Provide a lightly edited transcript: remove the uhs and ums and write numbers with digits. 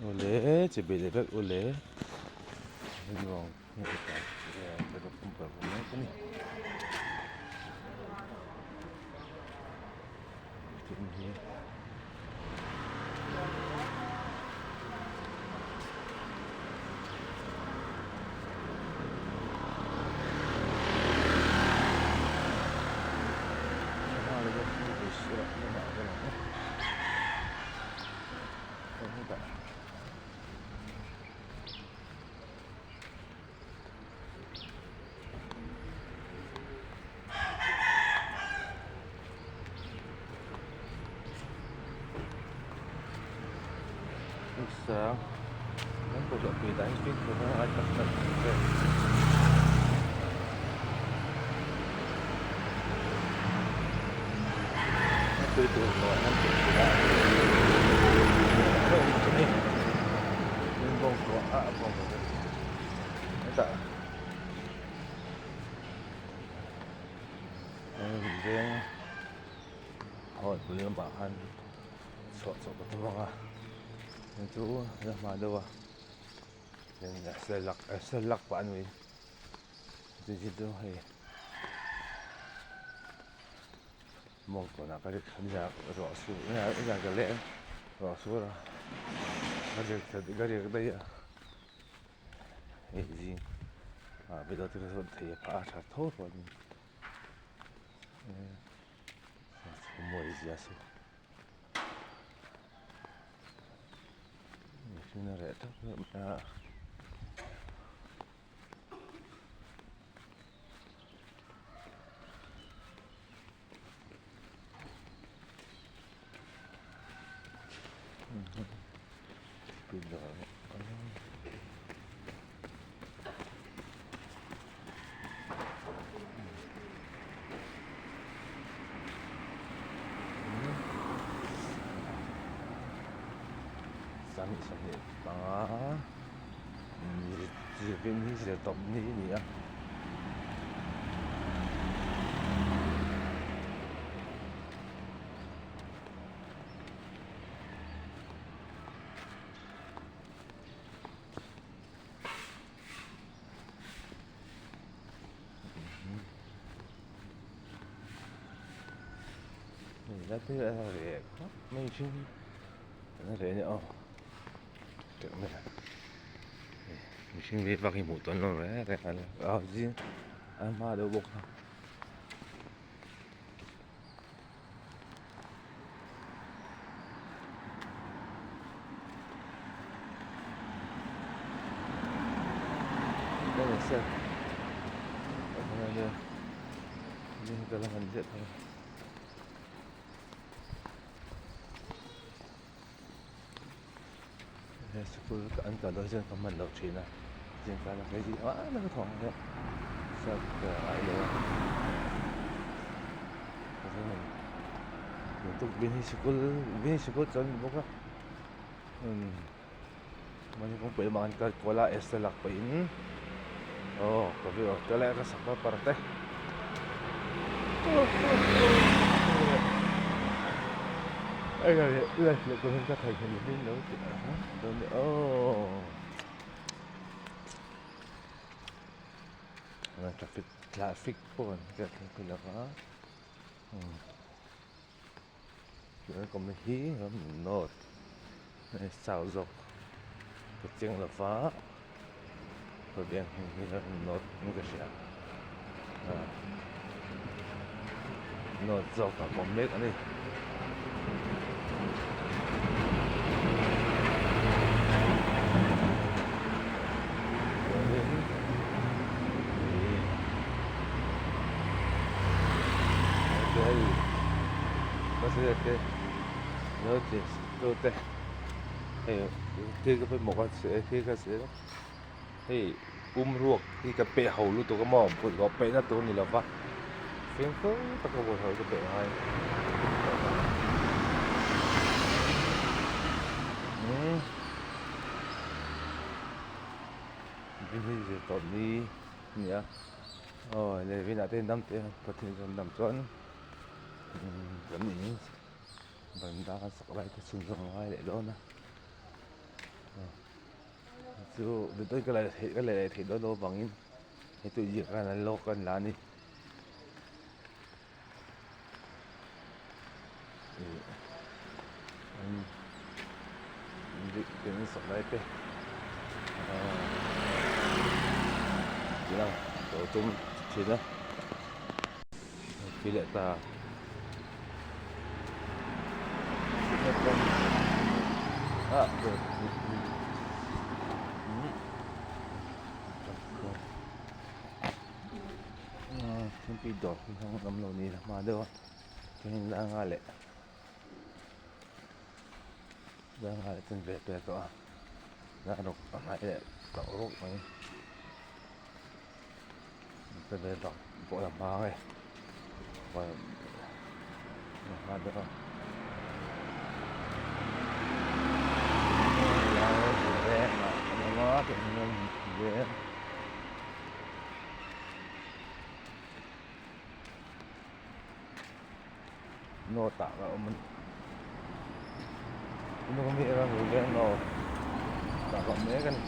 Awle chi beh leh vek awle Hetah veng hall bul lamah khan chhuah chawp a tum ang a hei chu a hma deuh a sel lak pah a ni chu chu hei mawngkawnah ka ruah sur ka leh ruah sur a ka riak daih a. Hei zing ah video te ka zawt thei a phah a tha tho tawh a ni mawi zia chu mihring a reh tawp mai a. Sanghnih 25 zirvin hi zir tawp ni a ni a. Hei te a reh khawp mai thin a reh a ni aw teuh mai a mihring leh vak hi hmuh tawn lo reng reng a zing a hma deuh bawk a. Sikul an kal dawn chuan ka hman loh thin a zingkar a phei ah nasa thawng a nia ka ngai lo a tukvin hi sikul vin sikul chuan a ni bawk a mahni kawngpui lamah an kal kual a exer lak pahin aw ka view te lai ka sak paper te aw traffic traffic pawh an hriat theih lo va. Tuna kawmna hi ram north nge south zawk ka chiang lo va khawvel hming hi ram north in ka hria ah north zawk ah kawm mek a ni. Te hei thil ka pawimawh ka thil ka sawi a hei pum ruak hi ka peh ho lutuk a maw bawlhhlawh peihna tur a ni lo va fimkhur taka bawlhhlawh ka peh ngai umm hi zir tawp ni a ni a aw lehvinah te dam te pathian chuan dam chuan kan in. Banda kan sak lai te chhun zawng a ngai leh dawn a. Chu duhtawk ka la theih ka la leh theih dawn loh avangin he tui zir khan an lawk an la a ni. Ih an sak lai te ahh tum thin a leh ta. Thingpui dawr hi hmang awm lo ni hma deuh a chuanin langa leh langa leh chanve a pel tawh a daruk a hmai leh tawh ruk mai chanve bak pawh la hma ang e hma deuh a Note ah a awm a ni note ah a awm mek a ni.